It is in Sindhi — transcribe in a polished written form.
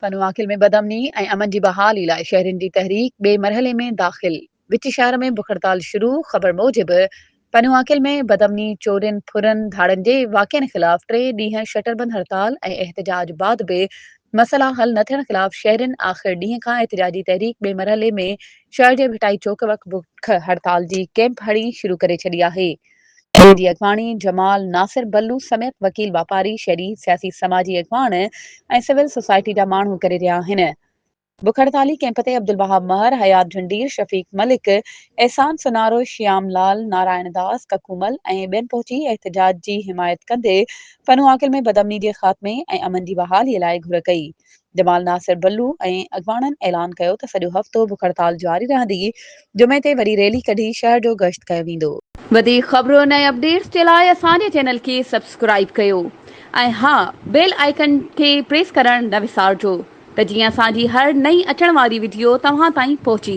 پنوعاقل ۾ بدامني ۽ امن جي بحالي لاء شهرين جي تحريڪ ٻئي مرحلي ۾ داخل، وچ شهر ۾ بک هڙتال شروع، خبر موجب پنوعاقل ۾ بدامني، چورين، ڦرن، ڌاڙن جي واقعن خلاف ٽي ڏينهن شٽربند هڙتال ۽ احتجاج بعد به مسئلا حل نه ٿيڻ خلاف شهرين آخر ڏينهن کان احتجاجي تحريڪ ٻئي مرحلي ۾ شهر جي ڀٽائي چوڪ وٽ بک هڙتال جي ڪئمپ هڻي شروع ڪري ڇڏي آهي. جنهن جي اڳواڻي جمال ناصر بلو سميت وڪيل، واپاري، شهري، سياسي سماجي اڳواڻ ۽ سول سوسائٽي جا ماڻهو ڪري رهيا آهن. بک هڙتالي ڪئمپ تي عبدالوهاب مهر، حيات جهنڊير، شفيق ملڪ، احسان سونارو، شيام لال، نارائڻ داس، ڪڪومل ۽ ٻين پهچي احتجاج جي حمايت ڪندي پنوعاقل ۾ بدامني جي خاتمي ۽ امن جي بحالي لاء گهر ڪئي. جمال ناصر بلو ۽ اڳواڻن اعلان ڪيو ته سڄو هفتو بک هڙتال جاري رهندي، جمعي تي وري ريلي ڪڍي شهر جو گشت ڪيو ويندو. وڌيڪ خبرن ۽ اپڊيٽس جي لاء اسان جي چينل کي سبسڪرائيب ڪيو ۽ ها بيل آئيڪن کي پريس ڪرڻ نه وسارجو ته جيئن اسان جي هر نئين اچڻ واري وڊيو توهان تائين پهچي.